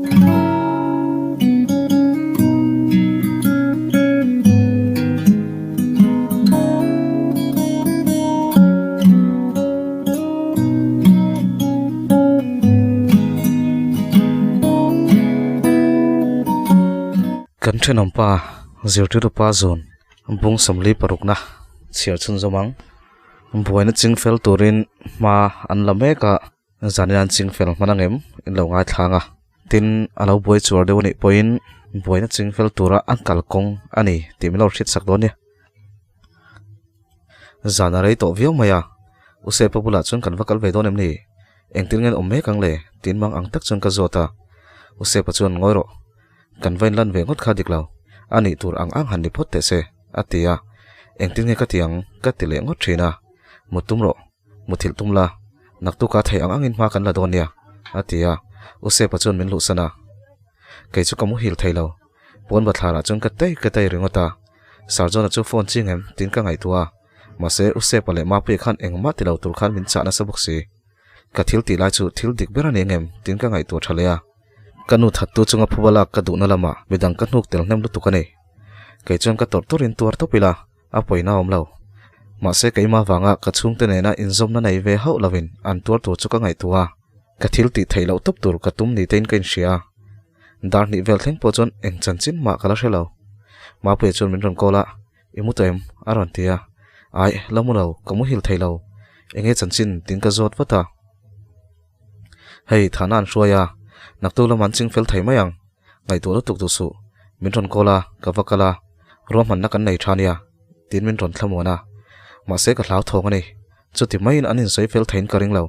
Kan thenawmpa zirtirtupa zawn bung sawmli parukna chhiar chhunzawm ang. Buaina chingfel turin hma an la mek a. Zan hian ching fel hman ang em? In lo ngaithlang a. Tin, a lo buai chuar deuh a nih pawhin buaina ching fel tura an kalkawng a ni tih min lo hriat sak dawn nia. Zan a rei tawh viau mai a, U Sepa bulah chuan kan va kal ve dawn em ni? Engtin nge an awm mek ang le? Tin mang ang tak chuan ka zawt a. U Sepa chuan ngawi rawh. Kan va inlan ve ngawt kha dik lo. A nih tur ang ang han ni phawt teh se, a ti a. Engtin nge ka ti ang? Ka ti leh ngawt thin a. Mut tum rawh. Muthilh tum la, naktuka theih ang angin hma kan la dawn nia, a ti a, U Sepa chuan min luhsan a. Kei chu ka muhil thei lo, pawn bathlarah chuan ka tei ka tei ringawt a, Sir John-a chu phone ching em tiin ka ngaihtuah a, mahse U Sepa leh Mapuia khan engmah ti lo tur khan min chah nasa bawk si. Ka thil tih lai chu thil dik ber a ni angem tiin ka ngaihtuah tha leh a, ka nu thattu chunga phuba lak ka duhna lamah midang ka hnuk tel hnem lutuk a ni. Kei chuan ka tawrh tawrhin tuar tawp ila, A pawina awm lo. Mahse keimah vanga ka chhungte nena inzawmna nei ve hauh lovin an tuar tur chu ka ngaihtuah a, ka thil tih theih loh tawp tur ka tum ni tein ka inhria a. Dar hnih vel thleng pawh chuan eng chanchin mah ka la hre lo. Mapuia chuan min rawn call a, I mu tawh em? a rawn ti a. Aih, la mu lo, ka muhil thei lo. Enge chanchin tiin ka zawt vat a. Hei, thahna an hruai a, naktuk lamah an ching fel thei mai ang. Ngaihtuah lutuk duh suh, min rawn call a, ka va kal a, ruahmanna kan nei tha nia, tiin min rawn thlamuan a. Mahse ka hlauthawng a ni, chuti maiin an insawi fel theiin ka ring lo.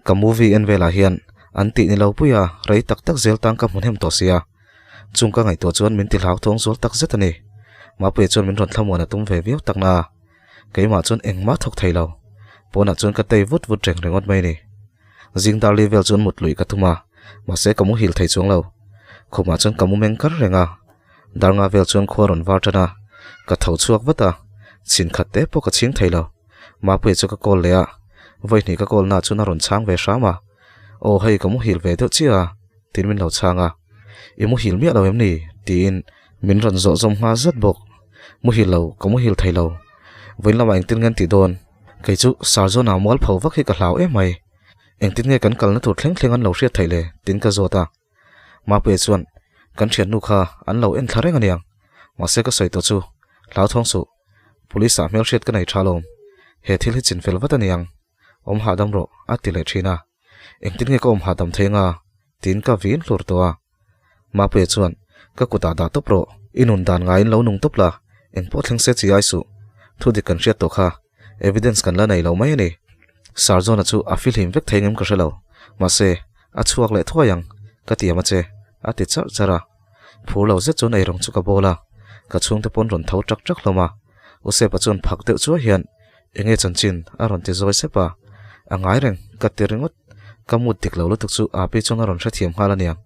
Ka movie en velah hian an tih ni lo pui a, rei tak tak zel tang ka hmu hnem tawh sia. Chung ka ngaihtuah chuan min ti hlauthawng zual tak zet a ni. Mapuia chuan min rawn thlamuan a tum ve viau tak na a, keimah chuan engmah thawk thei lo. Pawnah chuan ka tei vut vut reng ringawt mai a ni. Zing dar li vel chuan mut luih ka tum a, mahse ka muhil thei chuang lo. Khumah chuan ka mu meng kar reng a, dar nga vel chuan khua rawn var tan a, ka tho chhuak vat a, chhin khat te pawh ka chhing thei lo. Mapuia chu ka call leh a, vawihnih ka call na chuan a rawn chhang ve hram a, Aw hei ka muhil ve deuh chiah a, tiin min lo chhang a, I muhil miah lo em ni? tiin min rawn zawh zawm nghal zat bawk. Muhil lo, ka muhil thei lo. Vawiin lamah engtin nge an tih dawn? Kei chu Sarzawna mualpho vak hi ka hlau em mai. Engtin nge kan kalna tur thleng thleng an lo hriat theih le? tiin ka zawt a. Mapuia chuan, Kan thiannu kha an lo en thla reng aniang. Mahse ka sawi tawh chu, hlauthawng suh. Police ah hmelhriat ka nei tha alawm. He thil hi chinfel vat aniang. Awm hahdam rawh, a ti leh thin a. Engtin nge ka awm hahdam thei anga? tiin ka vin hlur tawh a. Mapuia chuan, Ka kutah dah tawp rawh, i nun dan ngaiin lo nung tawp la, engpawh thleng se chi ai suh. Thu dik kan hriat tawh kha, evidence kan la nei lo mai a ni. Sir John-a chu a fihlim vek thei ngem ka hre lo, mahse, a chhuak leh thuai ang, ka tiam a che, a ti charh charh a. Phur lo zet chuan eirawng chu ka bawl a, ka chhungte pawn rawn tho ṭak ṭak hlawm a. Usepa chuan phak deuh chuai hian, Enge chanchin? a rawn ti zawi sep a. A ngai reng, ka ti ringawt. Ka mut dik lo lutuk chu Api chuan a rawn hrethiam nghal a niang.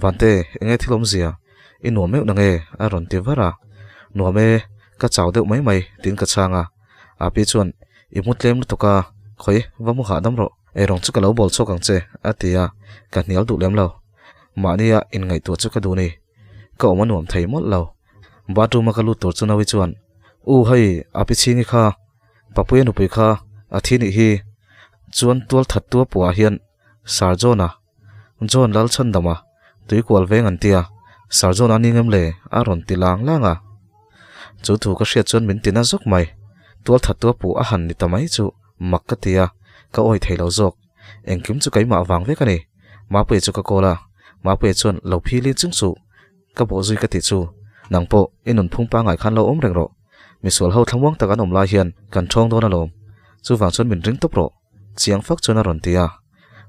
Vante, enge thil awmzia? I nuam meuh na nge? a rawn ti var a. Nuam e, ka chau deuh mai mai, tiin ka chhang a. Api chuan, I mu tlem lutuk a, khawi, va mu hahdam rawh. Eirawng chu ka lo bawl chhuak ang che, a ti a, ka hnial duh lem lo. Mahnia inngaihtuah chu ka duh ni. Ka awm a nuam thei mawlh lo. Bathroom a ka lut tur chu Naui chuan, U hei, a pi chhingi kha, Papuia nupui kha a thi nih hi. Chuan tual that tua puah hian Sir John-a, John Lalchhandama, tuikual veng an tia, Sir John-a ni ngem le? a rawn ti lang lang a. Chu thu ka hriat chuan min ti na zawk mai. Tual that tua puh a han ni ta mai chu mak ka ti a, ka awi thei lo zawk. Engkim chu keimah vang vek a ni. Mapuia chu ka call a, Mapuia chuan lo phili chung suh. Ka bawh zui ka tih chu, nang pawh i nun phung pangngai khan lo awm reng rawh. Misual ho thlamuang tak an awm lai hian kan thawng dawn alawm. Chuvang chuan min ring tawp rawh. Chiang fak chuan a rawn ti a.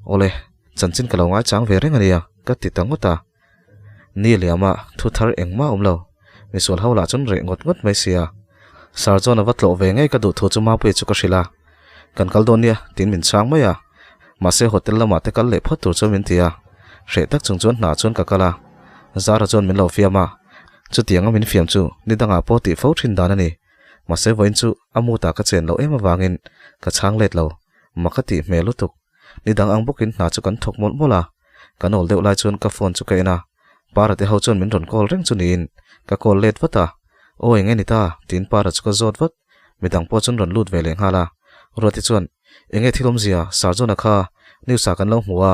Awle, chanchin ka lo ngaichang ve reng a nia, ka ti ta ngawt a. Ni liama thu thar engmah awm lo. Misual ho lah chuan reh ngawt ngawt mai sia. Sir chuan a va tlawh ve ngei ka duh thu chu Mapuia chu ka hrilh a. Kan kal dawn nia, tiin min chhang mai a. Mahse hotel lamah te kal leh phawt tur chuan min ti a, hreh tak chung chuan hna chuan ka kal a. Zara chuan min lo fiam a, chutianga min fiam chu ni dangah pawh tih fo thin dan a ni. Mahse vawiin chu a mutah ka chen loh em avangin ka chhang let lo, mak a tih hmel lutuk. Ni dang ang bawkin hna chu kan thawk mawlh mawlh a. Kan awl deuh lai chuan ka phone chu ka en a, Para te ho chuan min rawn call reng chu niin ka call let vat a, Aw eng nge ni ta? tiin Para chu ka zawt vat. Midang pawh chuan rawn lut ve leh nghal a, Ruati chuan, Eng nge thil awmzia? Sarjona kha news ah kan lo hmu a,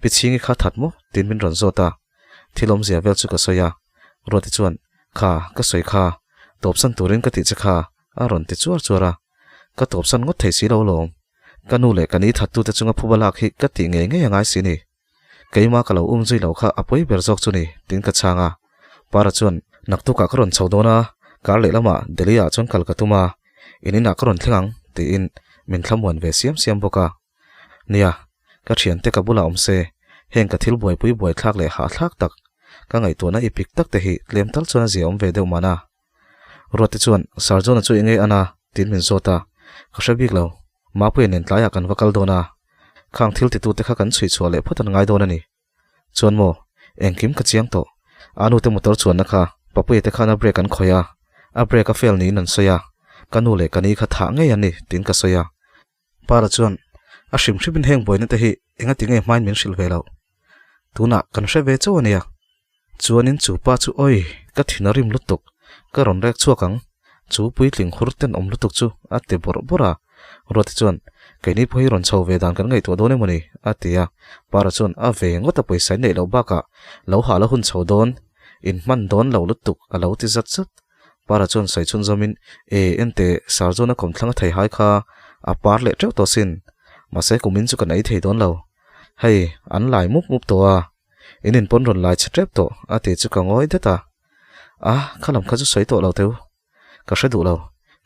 Pi Chhingi kha that maw? tiin min rawn zawt a, thil awmzia vel chu ka sawi a, Ruati chuan, Kha, ka sawi kha, tawpsan turin ka tih che kha, a rawn ti chuar chuar a, ka tawpsan ngawt thei si lo alawm. Ka nu leh ka ni thattute chunga phuba lak hi ka tih ngei ngei a ngai si ni. Keima ka lo um zui lo kha a pawi ber zawk chu ni, tiin ka chhang a. Para chuan, Naktukah ka rawn chho dawn a, kar lehlamah Delhi-ah chuan kal ka tum a, in inah ka rawn thleng ang, tiin min thlamuan ve siam siam bawk a. Nia, ka thiante ka bulah awm se, heng ka thil buaipui buaithlak leh hahthlak tak, ka ngaihtuahna i pik tak te hi tlem tal chuan a zia awm ve deuh mahna. Ruati chuan, Sir John-a chu enge an a? tiin min zawt a, ka hre bik lo. Mapuia nen tlaiah kan va kal dawn a, khang thil titute kha kan chhuih chhuah leh phawt an ngai dawn a ni. Chuan maw, engkim ka chiang tawh. A nute motor chuanna kha Papuia te khan a brake an khawih a, a brake a fail niin an sawi a, ka nu leh ka ni kha thah ngei an ni tiin ka sawi a. Para chuan, A hrim hrimin heng buaina te hi engati nge hmain min hrilh ve loh? Tunah kan hre ve chauh a nia. Chuanin chu pa chu awi, ka thin a rim lutuk, ka rawn rek chhuak ang, chu puitling hur tenawm lutuk chu a ti bawrh bawrh a. Ruati chuan, Keini pawh hi rawn chho ve dan kan ngaihtuah dawn emaw ni? a ti a. Para chuan, A ve ngawt a pawisa in neih loh bakah lo hah la hun chho dawn, in hman dawn lo lutuk a lo ti zat zat. Para chuan sawi chhun zawmin, E, ente, Sir John-a kawmthlang a thei hai kha a par leh teuh tawh sin. Mahse kumin chu kan ei thei dawn lo. Hei, an lai mup mup tawh a. In inpawn rawn lai chhe tep tawh, a ti chu ka ngawi det a. A, kha lam kha chu sawi tawh lo teu. Ka hre duh lo.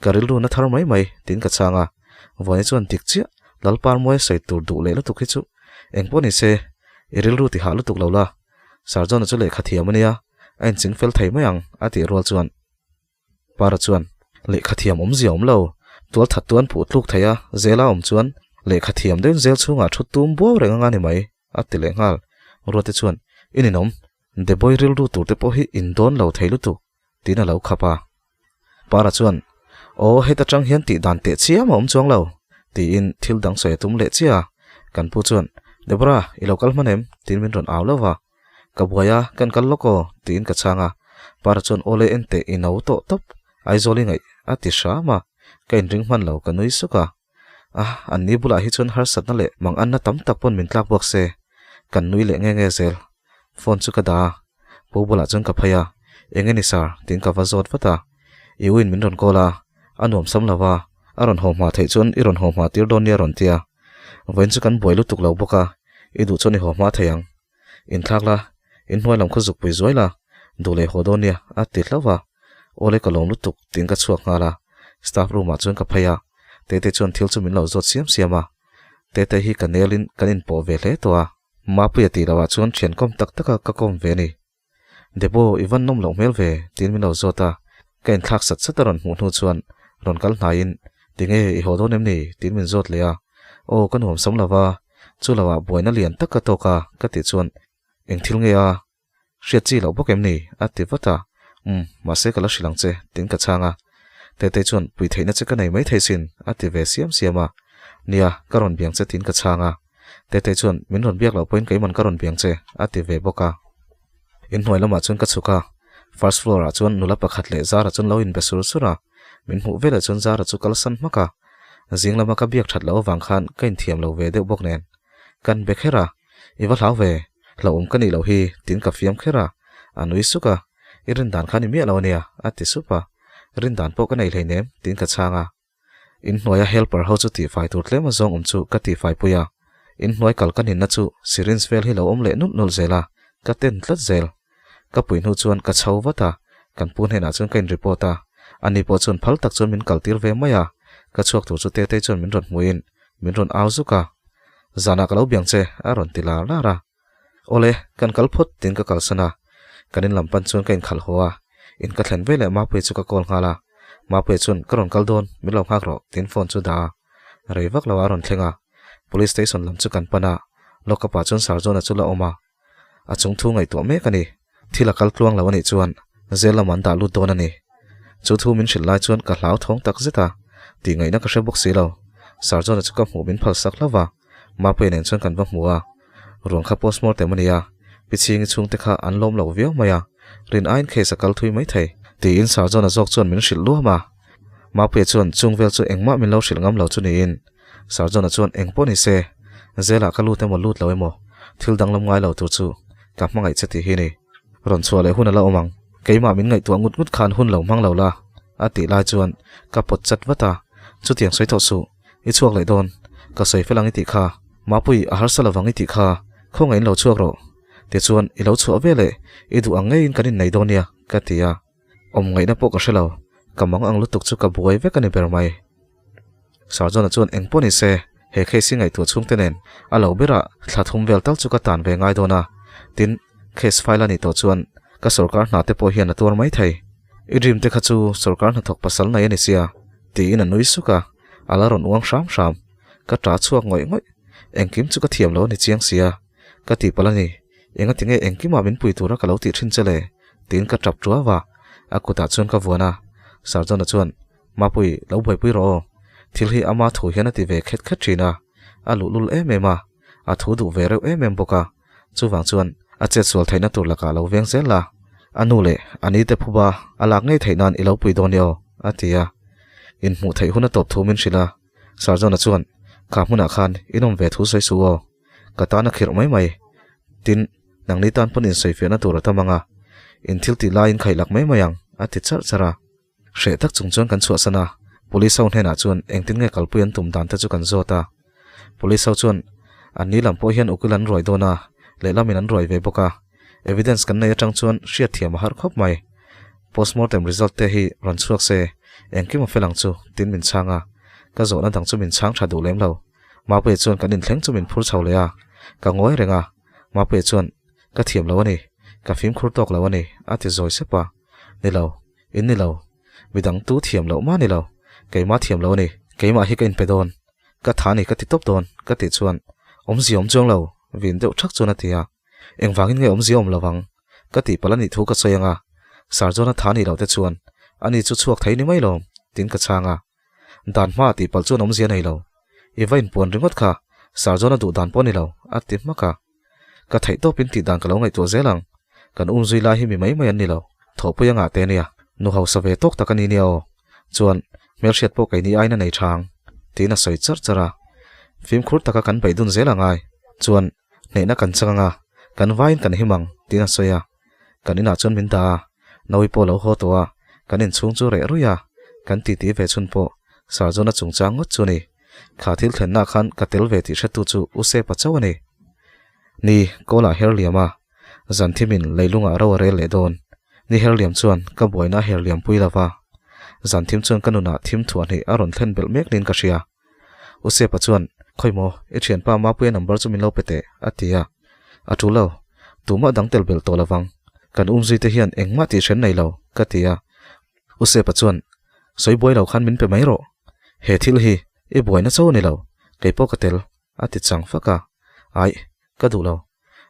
Ka rilru na thar mai mai, tiin ka chhang a. Vuani chuan dik chiah, Lalparmuai sawi tur duh leh lutuk hi chu engpawh ni se, i rilru ti hah lutuk lo la. Sir John-a chu lehkha thiam a nia, a inching fel thei mai ang, a tih rual chuan Para chuan, Lehkha thiam awmzia awm lo, tual that tuan phuh tluk thei a, zela awm chuan lehkha thiam deuhin zel chhungah thu tum buau reng anga ni mai, a ti leh nghal. Ruate chuan, I ninawm, Deboi rilru tur te pawh hi in dawn lo thei lutuk, tiin a lo khap a. Para chuan, Aw, heta tang hian tih dan teh chiam a awm chuang lo, tiin thil dang sawi a tum leh chiah a. Kan pu chuan, Deborah, i lo kal hman em? tiin min rawn au lova. Ka buai a, kan kal lawk aw, tiin ka chhang a. Para chuan, Aw le, en teh, i no tawh tawp, Aizawl i ngaih, a ti hram a. Ka inring hman lo, ka nui suk a. A, anni bulah hi chuan harsatna leh manganna tam tak pawn min tlak buak se, kan nui leh nge nge zel. Phone chu ka dah a, pu bulah chuan ka phei a, Eng nge ni sir? tiin ka va zawt vat a. I uin min rawn call a, a nuam sam lo va, a rawn haw hma theih chuan i rawn haw hma tir dawn nia rawn ti a. Vawiin chu kan buai lutuk lo bawk a, i duh chuan i haw hma thei ang. Inthlak la, inhnuai lam khaw zukpui zuai la, duh leh haw dawn nia, a ti hlauh a. Awle ka lawm lutuk tiin ka chhuak nghal a, staff room ah chuan ka phei a, Tete chuan thil chu min lo zawt siam siam a. Tete hi ka nel in kan inpawh ve hle tawh a, Mapuia tih loh ah chuan thian kawm tak tak a ka kawm ve a ni. Debo, i van nawm loh hmel ve tiin min lo zawt a, ka inthlak sat sat a rawn hmuh hnu chuan rawn kal hnaiin Tinge i haw dawn em ni? tiin min zawt leh a, Aw ka nuam sam lo va, chu lo ah buaina lian tak ka tawk a ka tih chuan Eng thil nge a? Hriat chi loh bawk em ni? a ti vat a. Umm, mahse ka la hrilh ang che, tiin ka chhang a. Tetei chuan, Pui theihna che ka nei mai thei sin, a ti ve siam siam a. Nia, ka rawn biang che, tiin ka chhang a. Tetei chuan, Min rawn biak loh pawhin keiman ka rawn biang che, a ti ve bawk a. Inhnuai lamah chuan ka chhuk a, first floor ah chuan nula pakhat leh Zara chuan lo inbe sur sur a. Min hmuh veleh chuan Zara chu kalsan hmak a. Zing lama ka biak that loh avang khan ka inthiam lo ve deuh bawk nen. Kan be kher a, I va hlau ve, hlauhawm ka nih loh hi, tiin ka fiam kher a. A nui suk a, I rin dan kha ni miah lo ania, a ti sup a. Rin dan pawh ka nei hleinem, tiin ka chhang a. Inhnuaia helper ho chu tihfai tur tlem a zawng awm chu ka tihfai pui a. Inhnuai kal ka ninna chu syringe vel hi lo awm leh nulh nulh zel a, ka ten tlat zel. Ka pui hnu chuan ka chho vat a, kan pu hnenah chuan ka in report a, ani pawh chuan phal tak chuan min kaltir ve mai a, ka chhuak tur chu Tetei chuan min rawn hmuhin min rawn au zuk a, Zanah ka lo biang che a rawn ti lar lar a. Awle, kan kal phawt tiin ka kalsan a, kan in lam pan chuan ka inkhalh haw a, in ka thlen veleh Mapuia chu ka call nghal a, Mapuia chuan ka rawn kal dawn, min lo nghak rawh tiin phone chu dah a, rei vak lo a rawn thleng a, Police station lam chu kan pan a, lockup ah chuan Sir John-a chu la awm a. A chung thu ngaihtuah mek a ni. Thil a kal tluang lo a nih chuan zel lam an dah lut dawn a ni. Chu thu min hrilh lai chuan ka hlau thawng tak zet a, tih ngaihna ka hre bawk si lo. Sir John-a chu ka hmuh min phal sak hlauh va, Mapuia nen chuan kan va hmu a. Ruang kha postmortem a ni a, Pichhingi chhungte kha an lawm lo viau mai a, rin aiin case a kal thui mai thei. Tiin Sarjona zawk chuan min hrilh luam a. Mapuia chuan chung vel chu engmah min lo hrilh ngam lo chu niin Sarjona chuan eng pawh ni se, Zelah ka lut emaw lut lo emaw, thil danglam ngai lo tur chu ka hmangaih che tih hi ni. Rawn chhuah leh hun a la awm ang. Keimah min ngaihtuah ngut ngut khan hun lo hmang lo la, a tih lai chuan ka pawt chat vat a, chutiang sawi tawh suh, i chhuak leh dawn, ka sawi fel ang i tih kha, Mapui a harsa lovang i tih kha, khawngaih in lo chhuak rawh, tichuan i lo chhuah ve leh i duh ang ngeiin kan innei dawn nia, ka ti a, awm ngaihna pawh ka hre lo, ka mang ang lutuk chu ka buai vek a ni ber mai. Sarjona chuan eng pawh ni se, he case hi ngaihtuah chhungte nen a lo berah thla thum vel tal chu ka tan ve ngai dawn a, tin, case file a nih tawh chuan ka sorkar hna te pawh hian a tuar mai thei. I dream te kha chu sorkar hnathawk pasal nei a ni sia, tiin a nui suk a, a la rawn uang hram hram. Ka ta chhuak ngawih ngawih, engkim chu ka thiam lo a ni chiang sia, ka tihpalh a ni, engati nge engkimah min pui tura ka lo tih thin che le? tiin ka tap tuau a, a kutah chuan ka vuan a, Sarjona chuan Mapui, lo buaipui rawh aw. Thil hi ama thu hian a ti ve khet khet thin a, a luhlul em em a, a thu duh ve reuh em em bawk a. Chuvang chuan a chetsual theihna tur lakah lo veng zel la, a nu leh a ni te phuba a lak ngei theih nan i lo pui dawn nia aw, a ti a. Inhmuh theih hun a tawp thu min hrilh a, Sarjona chuan, Kha hmunah khan inawm ve thu sawi suh aw, ka tan a khirh mai mai. Tin, nangni tan pawn insawifiahna tur a tam ang a, in thil tih laiin khaihlak mai mai ang, a ti charh charh a. Hreh tak chung chuan kan chhuahsan a, Police ho hnenah chuan engtin nge kalpui an tum dan te chu kan zawt a. Police ho chuan an ni lam pawh hian ukil an ruai dawn a, lehlamin an ruai ve bawk a. Evidence kan nei atang chuan hriatthiam a harh khawp mai. Postmortem result te hi rawn chhuak se, engkim a fel ang chu, tin min chhang a. Ka zawhna dang chu min chhang tha duh lem lo. Mapuia chuan kan inthleng chu min phur chho leh a, ka ngawi reng a. Mapuia chuan, Ka thiam lo a ni, ka fimkhur tawk lo a ni, a ti zawi sep a. Ni lo, in ni lo. Midang tu thiam loh mah ni lo. Keimah thiam lo a ni. Keimah hi ka inpe dawn. Ka tha ni ka ti tawp dawn, ka tih chuan awmzia awm chuang lo, vin deuh thak chuan a ti a. Engvangin nge awmzia awm lo vang? Ka tih palh a nih thu ka sawi ang a. Sarjona tha nih loh te chuan ani chu chhuak thei ni mai lo, tiin ka chhang a. Dan hma tih palh chuan awmzia nei lo. I va inpuan ringawt kha, Sarjona duh dan pawh ni lo, a ti hmak a. Ka theih tawpin tih dan ka lo ngaihtuah zel ang. Kan umzui lai hi mi mai mai an ni lo. Thawhpui a ngah te ania. Nu hausa ve tawk tak a ni nia aw. Chuan, hmelhriat pawh keini aiin a nei tha ang. Tiin a sawi charh charh a. Fimkhur taka kan beih dun zel a ngai. Chuan, hnehna kan chang ang a, kan vaiin kan him ang, tiin a sawi a. Kan inah chuan min dah a, Nawi pawh lo haw tawh a, kan inchhung chu reh ruih a, kan titi ve chhun pawh Sarjona chungchang ngawt chu a ni. Kha thil thlenna khan ka tel ve tih hretu chu U Sepa chauh a ni. Ni, Kawlah her liam a, zan thimin leilungah ro a rel leh dawn. Ni her liam chuan ka buaina a her liam pui lo va, zan thim chuan ka nunah thim thuahhnih a rawn thlen belh mek niin ka hria. U Sepa chuan, Khawi maw, i thianpa Mapuia number chu min lo pe teh, a ti a. A tul lo, tumah dang tel belh tawh lovang. Kan umzui te hian engmah tih hren nei lo, ka ti a. U Sepa chuan, Sawi buai lo khan min pe mai rawh. He thil hi i buaina cho a ni lo, kei pawh ka tel, a ti chang fak a. Aih, ka duh lo.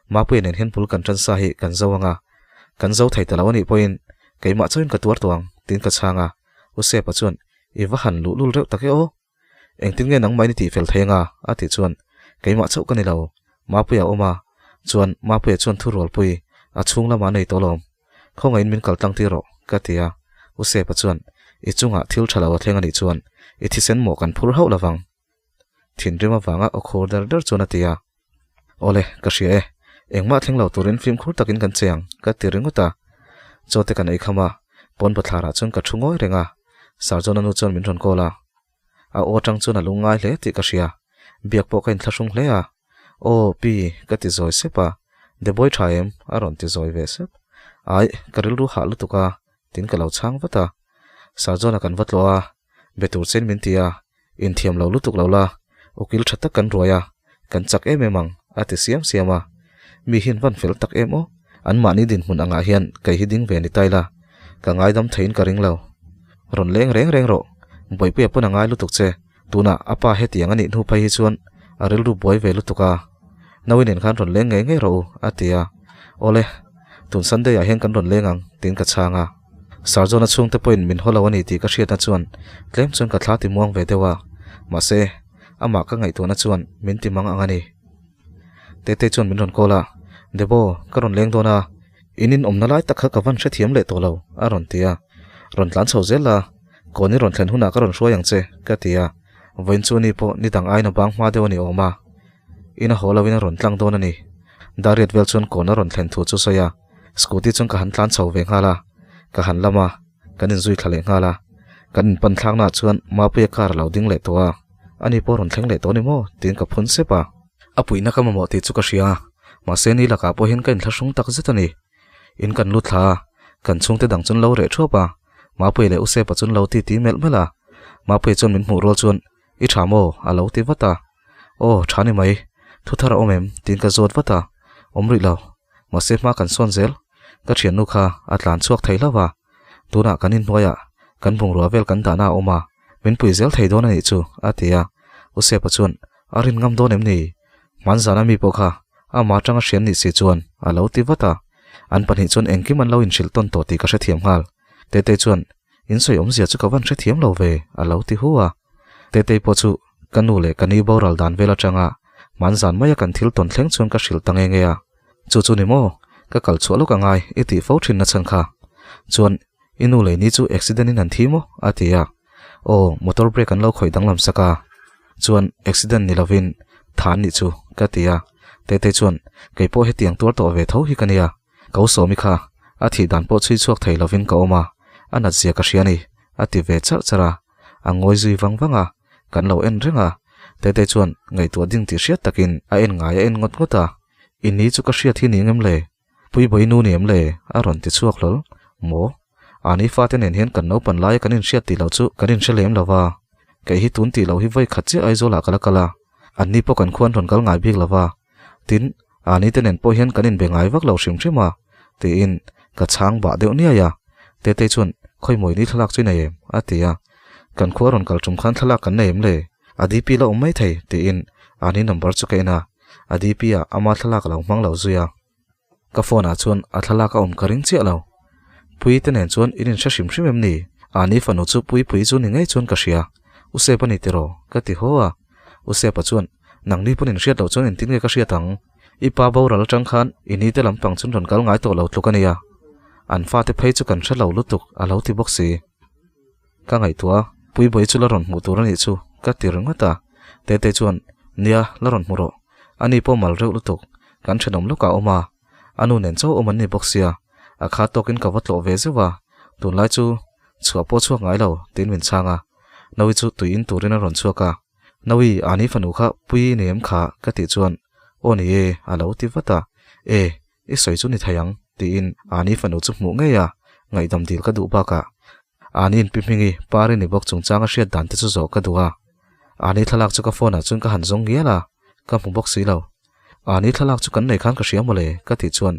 Mapuia nen hian bul kan tan sa hi kan zo ang a, kan zo thei ta lo a nih pawhin keimah chauhin ka tuar tawh ang, tiin ka chhang a. U Sepa chuan, I va han luhlul reuh tak e aw. Engtin nge nangmah in i tihfel thei anga? a tih chuan, Keimah chauh ka ni lo, Mapuia a awm a, chuan Mapuia chuan thu rualpui a chhung lamah a nei tawh alawm. Khawngaihin min kal tlang tir rawh, ka ti a. U Sepa chuan, I chungah thil tha lo a thleng a nih chuan i thisen mawh kan phur hauh lovang. Thinrim avanga aw khur der der chuan a ti a. Awle, ka hria e. Engmah thleng lo turin fimkhur takin kan che ang, ka ti ringawt a. Chaw te kan ei kham a, pawn bathlarah chuan ka thu ngawi reng a. Sarjona nu chuan min rawn call a. A aw atang chuan a lungngai hle tih ka hria. Biak pawh ka inthlahrung hle a. Aw, pi, ka ti zawi sep a. Deboi tha em? a rawn ti zawi ve sep. Aih, ka rilru hah lutuk a, tin ka lo chhang vat a. Sarjona kan va tlawh a, be tur chein min ti a. Inthiam lo lutuk lo la, ukil tha tak kan ruai a, kan chak em em ang, a ti siam siam a. Mi hian van fel tak em aw, anmahni dinhmun angah hian kei hi ding ve ni tai la, ka ngaidam theiin ka ring lo. Rawn leng reng reng rawh, Bawihpuia pawn a ngai lutuk che, tunah a pa hetiang a nih hnu phei hi chuan a rilru buai ve lutuk a. Nawi nen khan rawn leng ngei ngei rawh u, a ti a. Awle, tun Sunday ah hian kan rawn leng ang, tiin ka chhang a. Sarjona chhungte pawhin min haw lo a ni tih ka hriatna chuan tlem chuan ka thla ti muang ve deuh a, mahse, amah ka ngaihtuahna chuan min ti mang ang a ni. Tetei chuan min rawn call a, Debo, ka rawn leng dawn a, in in awmna lai tak kha ka van hrethiam leh tawh lo, a rawn ti a. Rawn tlan chho zel la, kawn i rawn thlen hunah ka rawn hruai ang che, ka ti a. Vawiin chu ni pawh ni dang aiin a bang hma deuh a ni awm a, in a haw loin a rawn tlang dawn a ni. Dariat vel chuan kawn a rawn thlen thu chu sawi a, scooty chuan ka han tlan chho ve nghal a, ka han lam a, kan inzui thla leh nghal a. Kan inpan thlaknaah chuan Mapuia car a lo ding leh tawh a, ani pawh a rawn thleng leh tawh a ni maw? tiin ka phun sep a. A puihna ka mamawh tih chu ka hria a, mahse ni lakah pawh hian ka inthlahrung tak zet a ni. In kan lut thla a, kan chhungte dang chuan lo reh thuap a, Mapuia leh Usepa chuan lo ti ti melh melh a. Mapuia chuan min hmuh rual chuan, I tha maw? a lo ti vat a. Aw, tha ni mai. Thu thar a awm em? tiin ka zawt vat a. Awm rih lo. Mahse hma kan sawn zel. Ka thiannu kha a tlan chhuak thei hlauh a. Tunah kan inhnuaiah kan bungrua vel kan dahna a awm a, min pui zel thei dawn a nih chu, a ti a. Usepa chuan, A rin ngam dawn em ni? Hmanzana mi pawh kha amah atanga hrian nih si chuan a lo ti vat a. An pahnih chuan engkim an lo inhrilh tawn tawh tih ka hrethiam nghal. Tetei chuan, In sawi awmzia chu ka van hrethiam lo ve, a lo ti hu a. Tetei pawh chu ka nu leh ka ni boral dan vel atanga hmanzan maia kan thil tawn thleng chuan ka hrilh ta nge nge a. Chu chu ni maw? Ka kal chhuah lawk angai i tih fo thin na chhan kha. Chuan, i nu leh ni chu accident in an thi maw? a ti a. Aw, motor brake an lo khawih danglam sak a. Chuan, accident ni lovin than nih chu, ka ti a. Tetei chuan, Kei pawh hetiang tuar tawh ve tho hi ka nia. Ko Sawmi kha, a thih dan pawh chhui chhuak thei lovin ka awm a, a nat zia ka hria a ni, a ti ve charh charh a. A ngawi zui vang vang a, kan lo en reng a. Tetei chuan ngaihtuah ding tih hriat takin a en ngai a en ngawt ngawt a. I ni chu ka hriat hi ni ngem le? Puibawi nu ni em le? A rawn ti chhuak hlawl. Maw? Ani fate nen hian kan naupan laia kan inhriat tih loh chu kan inhre lem lo va. Kei hi tun tih loh hi vawi khat chiah Aizawlah ka la kal a. Anni pawh kan khuan rawn kal ngai bik lo va. Tin, ani te nen pawh hian kan inbe ngai vak lo hrim hrim a, tiin ka chhang bah deuh niai a. Tetei chuan, Khawimawi ni thlalak chu i nei em? a ti a. Kan khua rawn kal tum khan thlalak kan nei em le? A DP la awm mai thei, tiin ani number chu ka en a. A DP ah ama thlalak a lo hmang lo zui a. Ka phone ah chuan a thlalak a awm ka ring chiah lo. Pui te nen chuan in inhre hrim hrim em ni? Ani fanu chu Pui Pui chu ni ngei chuan ka hria. U Sep a ni tiraw? Ka ti haw a. U Sepa chuan, Nangni pawn inhriat loh chuan engtin nge ka hriat ang? I pa boral atang khan i ni te lampang chun rawn kal ngai tawh lo tluk a nia. An fate phei chu kan hre lo lutuk a lo ti bawk si. Ka ngaihtuah a, Puibawi chu la rawn hmuh tur a nih chu ka ti ringawt a. Tete chuan, Nia, la rawn hmu rawh. Ani pawh mal reuh lutuk. Kan thenawm lawkah a awm a. A nu nen chauh awm an ni bawk sia. A kha tawkin ka va tlawh ve zeuh a. Tunlai chu chhuah pawh chhuak ngai lo, tiin min chhang a. Naui chu tui in turin a rawn chhuak a. Naui, ani fanu kha pui ni em kha? ka tih chuan, Aw ni e, a lo ti vat a. E, i sawi chu ni thei ang, tiin ani fanu chu hmuh ngei a, ngaihdam dil ka duh bakah ani inpi hmingi Pari ni bawk chungchang a hriat dan te chu zawh ka duh a. Ani thlalak chu ka phone ah chuan ka han zawng ngial a, ka hmu bawk si lo. Ani thlalak chu kan nei khan ka hria mawle, ka tih chuan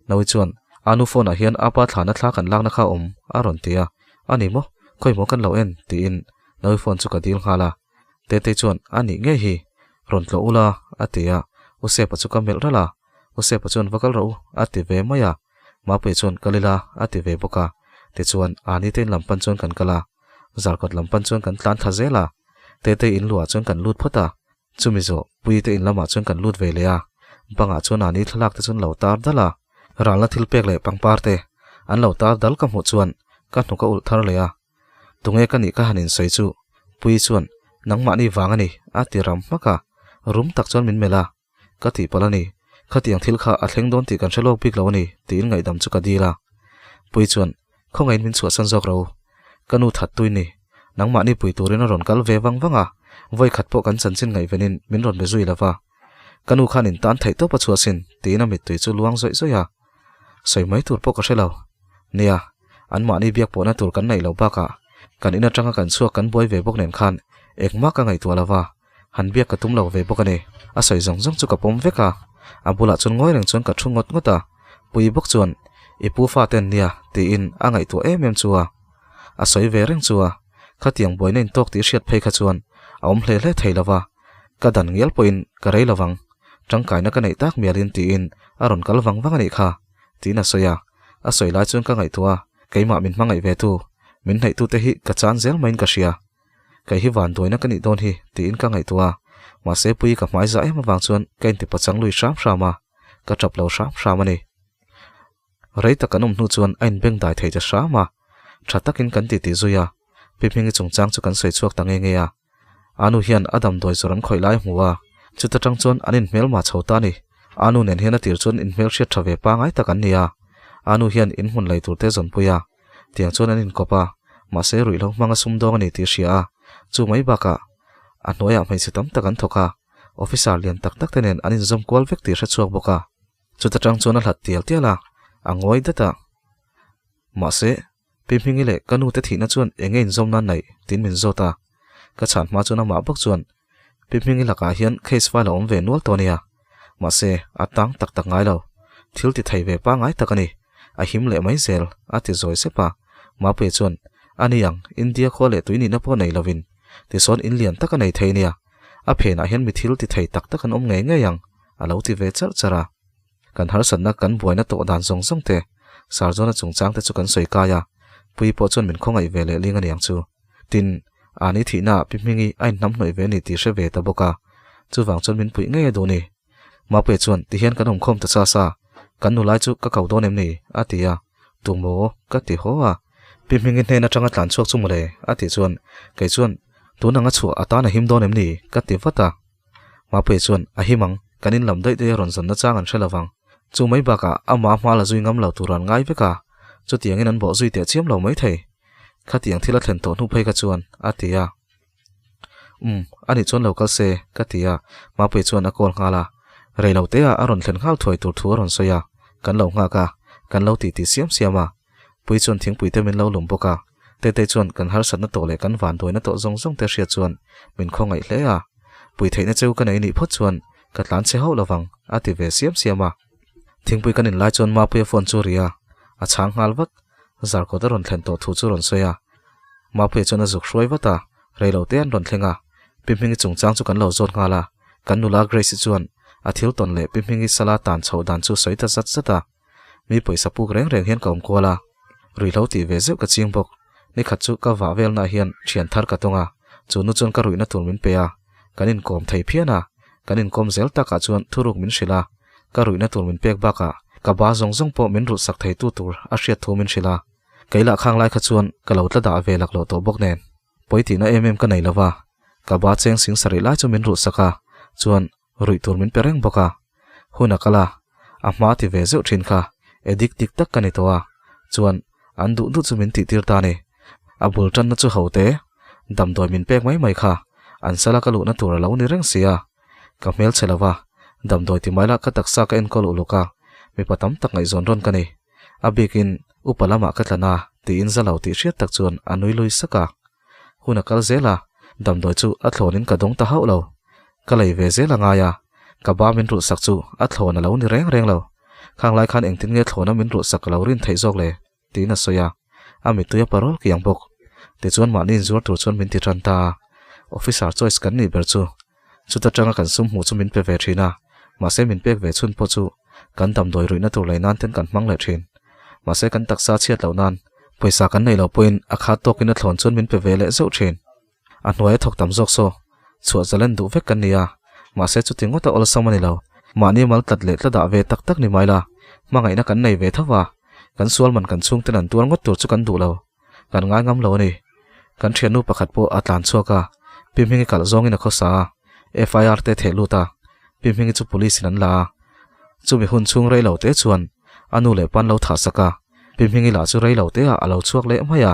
Naui chuan, Anu phone ah hian apa thlana thla kan lakna kha a awm, a rawn ti a. A ni maw? Khawimaw kan lo en? tiin Naui phone chu ka dil nghal a. Tetei chuan, A nih ngei hi, rawn tlawh ula, a ti a. U Sepa chu ka melh ralh a. U Sepa chuan va kal rawh u, a ti ve mai a. Mapuia chuan kal ila, a ti ve bawk a. Tichuan, Ani te in lam pan chuan kan kal a. Zarkawt lam pan chuan kan tlan thla zel a. Tetei in luah chuan kan lut phawt a. Chumi zawh, Puii te in lamah chuan kan lut ve leh a. Bangah chuan Ani thlalak te chuan lo tar dal a. Ralna thil pek leh pangpar te an lo tar dal ka hmuh chuan ka hnuk a ulh thar leh a. Tunge ka nih ka han insawi chu Puii chuan nangmahni vang a ni a ti ram hmak a, rum tak chuan min melh a, ka tihpalh a ni, khatiang thil kha a thleng dawn tih kan hre lawk bik lo a ni tiin ngaihdam chu ka dil a. Puii chuan khawngaihin min chhuahsan zawk ro, ka nu that tui ni, nangmahni pui turin a rawn kal ve vang vang a, vawi khat pawh kan chanchin ngaihvenin min rawn be zui lo va, ka nu khan in tan theih tawp a chhuahsin tiin a mittui chu luang zawih zawih a. Sawi mai tur pawh ka hre lo. Nia, anmahni biak pawhna tur kan neih loh bakah kan in atanga kan chhuak kan buai ve bawk nen khan engmah ka ngaihtuah lo va, han biak ka tum lo ve bawk a ni. A sawi zawng zawng chu ka pawm vek a, a bulah chuan ngawi reng chuan ka thu ngawt ngawt a. Pui bawk chuan, I pu faten nia, tiin a ngaihtuah em em chu a. A sawi ve reng chu a, khatiang buaina intawk tih hriat phei kha chuan a awm hle hle thei lo va, ka dan ngial pawhin ka rei lo vang. Tangkaina ka neih tak mialin tiin a rawn kal vang vang a nih kha, tiin a sawi a. A sawi lai chuan ka ngaihtuah a, keimah min hmangaih ve tu, min hnaih tute hi ka chan zel maiin ka hria. Kei hi vanduaina ka nih dawn hi, tiin ka ngaihtuah a. Mahse Puii ka hmai zah em avang chuan ka inti pachang lui hram hram a, ka tap lo hram hram a ni. Rei tak kan awm hnu chuan a inbeng dai thei ta hram a, tha takin kan titi zui a, Pi Hmingi chungchang chu kan sawi chhuak ta nge nge a. Anu hian a damdawi zawr an khawih lai a hmu a, chuta tang chuan an inhmelma chho ta a ni. Anu nen hian a tir chuan inhmel hriat tha ve pangai tak an ni a, Anu hian inhmun lei tur te zawnpui a, tiang chuan an inkawp a, mahse ruihhlo hmanga sumdawng a ni tih hria a, chu mai bakah a hnuaiah hmeichhe tam tak an thawk a, officer lian tak tak te nen an inzawm kual vek tih hre chhuak bawk a. Chuta tang chuan a hlat tial tial a, a ngawi dat a. Mahse, Pi Hmingi leh ka nu te thihna chuan eng nge inzawm nan naih tiin min zawt a. Ka chhan hma chuan amah bawk chuan, Pi Hmingi lakah hian case file a awm ve nual tawh a nia. Mahse, a tang tak tak ngai lo. Thil ti thei ve pangai tak a ni. A him leh mai zel, a ti zawi sep a. Mapuia chuan, A ni ang, India khua leh tui nihna pawh nei lovin, tisawn in lian tak a nei thei nia. A phenah hian mi thil ti thei tak tak an awm ngei ngei ang, a lo ti ve charh charh a. Kan harsatna kan buaina tawh dan zawng zawng te, Sarzawna chungchang te chu kan sawi kai a, Puii pawh chuan min khawngaih ve leh ling aniang chu. Tin, Ani thihna ah Pi Hmingi a inhnamhnawih ve a ni tih hre ve ta bawk a, chuvang chuan min puih ngei a duh ni. Mapuia chuan tihian kan awmkhawm ta sa sa, kan nulai chu ka ko dawn em ni? a ti a, Tumaw? ka ti haw a. Pi Hmingi hnen atanga tlan chhuak chu mawle? a tih chuan kei chuan tun anga chhuah atan a him dawn em ni? ka ti vat a. Mapuia chuan, A him ang, kan in lam daih daih a rawn zawnna chang an hre lo vang. Chu mai bakah amah hma la zui ngam lo tur an ngai vek a, chutiangin an bawh zui teh chiam lo mai thei. Khatiang thil a thlen tawh hnu phei kha chuan, a ti a. Umm, anih chuan lo kal se, ka ti a, Mapuia chuan a call nghal a. Rei lo te ah a rawn thlen nghal thuai tur thu a rawn sawi a, kan lo nghak a, kan lo titi siam siam a. Pui chuan thingpui te min lo lum bawk a. Tetei chuan kan harsatna tawh leh kan vanduaina tawh zawng zawng te hriat chuan min khawngaih hle a, pui theihna cheu ka nei nih phawt chuan ka tlan chhe hauh lovang a ti ve siam siam a. Thingpui kan inlai chuan Mapuia phone chu ri a, a chhang nghal vat. Zarkawt a rawn thlen tawh thu chu rawn sawi a. Mapuia chuan a zuk hruai vat a, reilote an rawn thleng a. Pi Hmingi chungchang chu kan lo zawt nghal a, kan nula Grace-i chuan a thil tawn leh Pi Hmingi sala tan chhoh dan chu sawi ta zat zat a. Mi pawisa puk reng reng hian ka awm kual a, ruihhlo tih ve zeuh ka ching bawk. Nikhat chu ka vah velnaah hian thian thar ka tawng a, chu nu chuan ka ruihna tur min pe a, kan inkawm thei phian a, kan inkawm zel takah chuan thuruk min hrilh a, ka ruihna tur min pek bakah ka ba zawng zawng pawh min rulhsak theitu tur a hriat thu min hrilh a, kei lah khang lai kha chuan ka lo tla dah ve laklawh tawh bawk nen pawi tihna em em ka nei lova, ka ba cheng sing sarih lai chu min rulhsak a, chuan Ruih tur min pe reng bawk a, hun a kal a, a hma ti ve zeuh thin kha addict dik tak ka ni tawh a, chuan an duh duh chu min tih tir ta a ni. A bul tanna chu ho te, damdawi min pek mai mai kha an sala ka luhna tur a lo ni reng si a, ka hmel chhe lo va, damdawi ti mai lah ka taksa ka enkawl uluk a, mipa tam tak ngaihzawn rawn ka ni. A bikin upa lamah ka tlan a tiin za lo tih hriat tak chuan a nui lui sak a. Hun a kal zel a, damdawi chu a thlawnin ka dawng ta hauh lo. Ka lei ve zel a ngai a, ka ba min rulhsak chu a thlawn a lo ni reng reng lo. Khang lai khan engtin nge thlawna min rulhsak ka lo rin theih zawk le? tiin a sawi a, a mittui a parawl kiang bawk. Tichuan mahni inzuar tur chuan min ti tan ta a, officer choice kan nih ber chu. Chuta tanga kan sum hmuh chu min pe ve thin a, mahse min pek ve chhun pawh chu kan damdawi ruihna tur lei nan ten kan hmang leh thin. Mahse kan taksa chhiat loh nan pawisa kan neih loh pawhin a khat tawkin a thlawn chuan min pe ve leh zeuh thin. A hnuai a thawk tam zawk saw chhuah zalen duh vek kan ni a, mahse chuti ngawt a awlsam a ni lo. Mahni mal tlat leh tla dah ve tak tak ni mai la, hmangaihna kan nei ve tho va, kan sual man kan chhungten an tuar ngawt tur chu kan duh lo, kan ngai ngam lo a ni. Kan thiannu pakhat pawh a tlan chhuak a, Pi Hmingi kalh zawngin a khawsa a, FIR te theh lut a, Pi Hmingi chu police in an la a. Chumi hun chhung rei lo te chuan a nu leh pan lo thah sak a, Pi Hmingi lah chu rei lo te ah a lo chhuak leh mai a.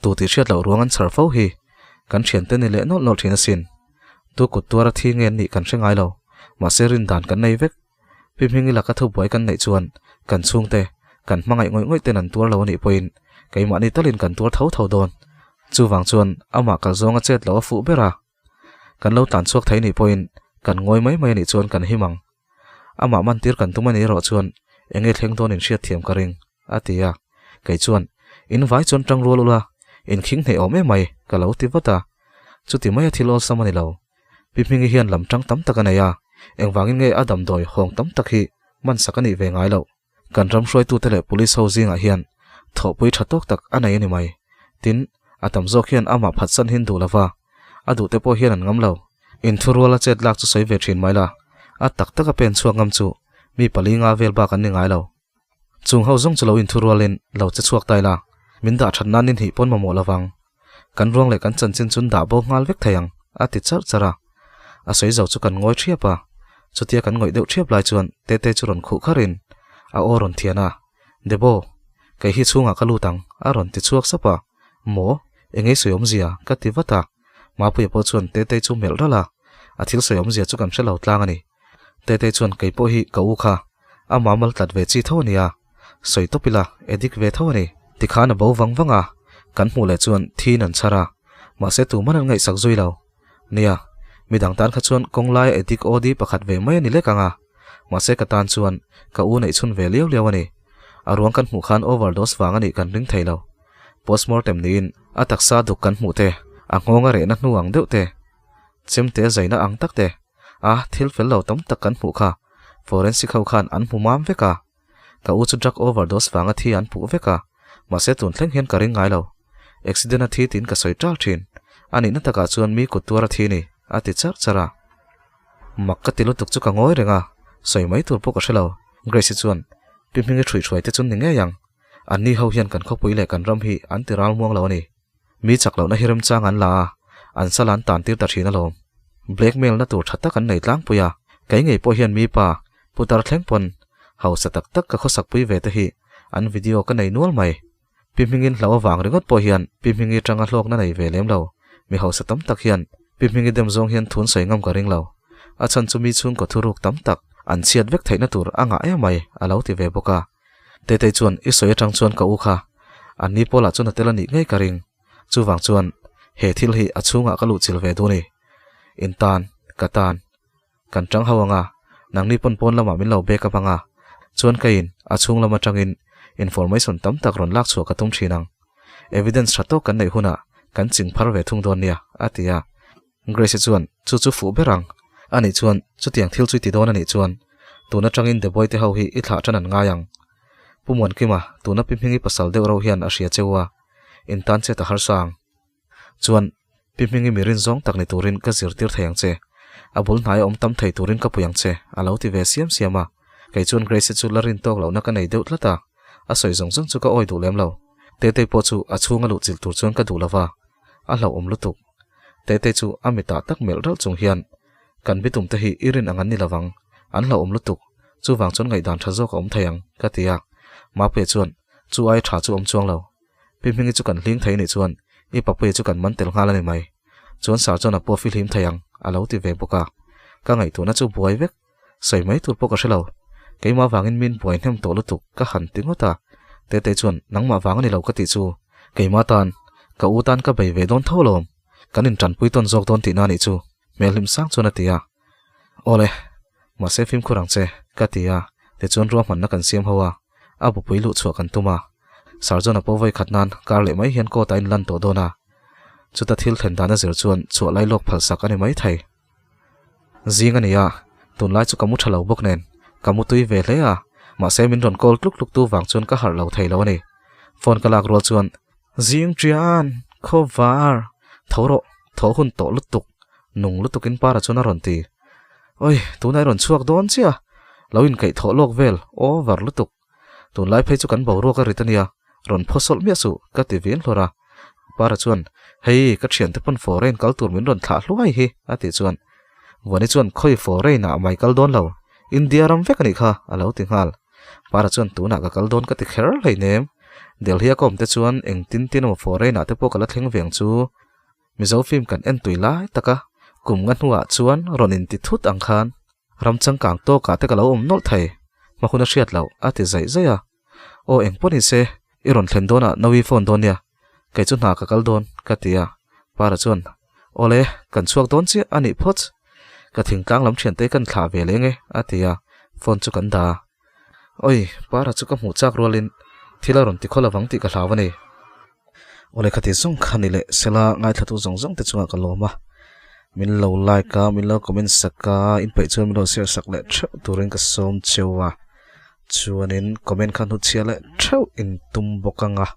Tu tih hriat loh ruang an chhar fo hi kan thiante ni leh nawlh nawlh thin asin. Tu kut tuar a thi nge an nih kan hre ngai lo, mahse rin dan kan nei vek. Pi Hmingi laka thubuai kan neih chuan kan chhungte, kan hmangaih ngawih ngawih ten an tuar lo a nih pawhin keimahni talin kan tuar tho tho dawn. Chuvang chuan amah kal zawng a chet loh a fuh ber a. Kan lo tlan chhuak thei nih pawhin kan ngawi mai mai a nih chuan kan him ang. Amah mantir kan tum a nih erawh chuan eng nge thleng dawn in hriat thiam ka ring, a ti a. Kei chuan, In vai chuan tang rual ula, in khing hneih awm em mai, ka lo ti vat a. Chuti maia thil awlsam a ni lo. Pi Hmingi hian lam tang tam tak a nei a, engvangin nge a damdawi hawng tam tak hi man sak a nih ve ngai loh. Kan ram hruaitute leh police ho zingah hian thawhpui tha tawk tak a nei a ni mai. Tin, a tam zawk hian amah phatsan hin duh lova, a duhte pawh hian an ngam lo. Inthuruala chet lak chu sawi ve thin mai la, a tak taka pen chhuak ngam chu mi pali nga vel bak an ni ngai lo. Chung ho zawng chu lo inthurualin lo che chhuak ta ila, min dah that nan in hih pawn mamawh lovang. Kan ruang leh kan chanchin chun dah bo nghal vek thei ang, a ti charh charh a. A sawi zo chu kan ngawi thiap a, chutia kan ngawih deuh thiap lai chuan Tete chu rawn khuh kharin a aw rawn thian a, Debo, kei hi chhungah ka lut ang, a rawn ti chhuak sap a. Maw? Engei sawi awmzia? ka ti vat a. Mapuia pawh chuan Tetei chu melh ralh a, a thil sawi awmzia chu kan hre lo tlang a ni. Tetei chuan kei pawh hi ka u kha, a mamal tlat ve chi tho a nia, sawi tawp ila edik ve tho a ni. Tikhan a bo vang vang a, kan hmuh leh chuan thiin an chhar a, mahse tuman an ngaihsak zui lo. Nia, midang tan kha chuan kawng laia edik OD pakhat ve mai a ni lek ang a, mahse ka tan chuan ka u neih chhun ve liau liau a ni. A ruang kan hmuh khan overdose vang a nih kan ring thei lo. Postmortem niin a taksa duk kan hmuh te, a nghawng a rehna hnu ang deuh te, chemte zaina ang tak te, a thil fel lo tam tak kan hmuh kha forensic ho khan an hmu mam vek a. Ka u chu drug overdose vanga thi an puh vek a, mahse tun thleng hian ka ring ngai lo. Accident a thi tiin ka sawi ṭal ṭhin. A nihna takah chuan mi kut tuar a thi ni, a ti charh charh a. Mak ka ti lutuk chu ka ngawi reng a, sawi mai tur pawh ka hre lo. Grace-i chuan, Pi Hmingi ṭhuihhruai te chu ni ngei ang. Anni ho hian kan khawpui leh kan ram hi an ti ral muang lo a ni. Mi chak lohna hi remchang an la a, an sal an tan tir ta thin alawm. Blackmail na tur tha tak an nei tlangpui a, kei ngei pawh hian mi pa, putar thleng pawn, hausa tak tak ka khawsakpui ve te hi an video ka nei nual mai. Pi Hmingin hlau avang ringawt pawh hian Pi Hmingi tanga hlawkna nei ve lem lo, mi hausa tam tak hian Pi Hmingi dem zawng hian thun sawi ngam ka ring lo. A chhan chu mi chhungkaw thuruk tam tak an chhiat vek theihna tur a ngah em mai a lo ti ve bawk a. Tetei chuan i sawi atang chuan ka u kha an ni pawlah chuan a tel a nih ngei ka ring. Chuvang chuan he thil hi a chhungah ka luh chil ve duh a ni. In tan, ka tan. Kan tang ho anga, nangni pawn pawn lamah min lo back up anga, chuan ka in a chhung lam atangin information tam tak rawn lak chhuah ka tum thin ang. Evidence tha tawk kan neih hunah kan ching phar ve thung dawn nia, a ti a. Grace-i chuan, Chu chu fuh ber ang. Anih chuan, chutiang thil chu i ti dawn anih chuan, tun atangin The Boy te ho hi i thlah tan an ngai ang. Pu Muankima, tuna Pi Hmingi pasal deuh reuh hian a hria cheu a, in tan chet a harsa ang. Chuan, Pi Hmingi mi rinzawng tak ni turin ka zirtir thei ang che. A bul hnaia awm tam thei turin ka pui ang che, a lo ti ve siam siam a. Kei chuan Grace-i chu la rin tawk lohna ka nei deuh tlat a, a sawi zawng zawng chu ka awi duh lem lo. Tetei pawh chu a chhunga luh chilh tur chuan ka duh lo va, a hlauhawm lutuk. Tetei chu a mitah tak melh ralh chung hian, Kan bitum te hi i rin ang an ni lovang, an hlauhawm lutuk, chuvang chuan ngaihdan tha zawk a awm thei ang, ka ti a. Mapuia chuan, Chu ai tha chu awm chuang lo. Pi Hmingi chu kan hling thei anih chuan i papuia chu kan man tel nghal a ni mai. Chuan Sir chuan a pawh fihlim thei ang, a lo ti ve bawk a. Ka ngaihtuahna chu buai vek. Sawi mai tur pawh ka hre lo. Keimah vangin min buai hnem tawh lutuk ka han ti ngawt a. Tetei chuan, Nangmah vang a ni lo ka tih chu. Keimah tan, ka u tan ka bei ve dawn tho alawm. Kan intanpui tawn zawk dawn tihna a nih chu, hmelhlim sang chuan a ti a. Awle, mahse fimkhur ang che, ka ti a. Tichuan ruahmanna kan siam ho a, a bupui luh chhuah kan tum a. Sir John-a pawh vawi khat nan kar leh mai hian court-ah a inlan tawh dawn a. Chuta thil thlen dan a zir chuan chhuah lai lawk phalsak a ni mai thei. Zing a ni a, tunlai chu ka mu tha lo bawk nen, ka mu tui ve hle a, mahse min rawn call tluk tluk tu vang chuan ka harh lo thei lo a ni. Phone ka lak rual chuan, Zing ṭian, khawvar, tho rawh, tho hun tawh lutuk, nung lutukin para chuan a rawn ti. Oi, tunah i rawn chhuak dawn chiah, lo inkaih thawh lawk vel, over lutuk. Tunlai phei chu kan boruak a rit a nia, rawn phaw sawlh miah suh, ka ti vin hlawr a. Para chuan, Hei, ka thiante pawn foreign kal tur min rawn thlah hluai hi, a tih chuan. Vuani chuan, Khawi foreign ah mai kal dawn lo, India ram vek a nih kha, a lo ti nghal. Para chuan, Tunah ka kal dawn ka ti kher hleinem. Delhi a ka awm te chuan engtin tin emaw foreign ah te pawh ka la thleng ve ang chu. Mizo film kan en tui lai taka kum nga hnuah chuan rawn inti thut ang khan ram changkang tawkah te ka lo awm nawlh thei, hma hun a hriat loh a ti zaih zaih a. Aw eng pawh ni se, i rawn thlen dawnah Nawi phone dawn nia, kei chu hna ka kal dawn ka ti a. Para chuan, Awle, kan chhuak dawn chiah a nih phawt, ka thingtlang lam thiante kan thlah ve leng e a ti a, phone chu kan dah a. Oi, Para chu ka hmuh chak rualin thil a rawn ti khaw lovang tih ka hlau a ni. Awle khati zawng kha ni leh sela ngaithlatu zawng zawng te chungah ka lawm a, min lo like a, min lo comment sak a, in peih chuan min lo share sak leh theuh turin ka sawm cheu a, chuanin comment kha hnutchhiah leh theuh in tum bawk ang a,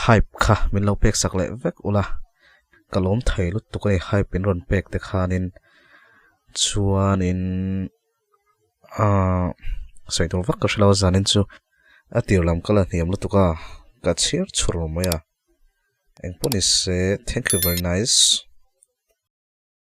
hype kha min lo pek sak leh vek ula. Ka lawm thei lutuk a ni hype in rawn pek te khanin chuanin aaa sawi tur vak ka hre lo a zanin chu a tir lam ka la hniam lutuk a ka chhiar chhur mai a engpawh ni se thank you very nice.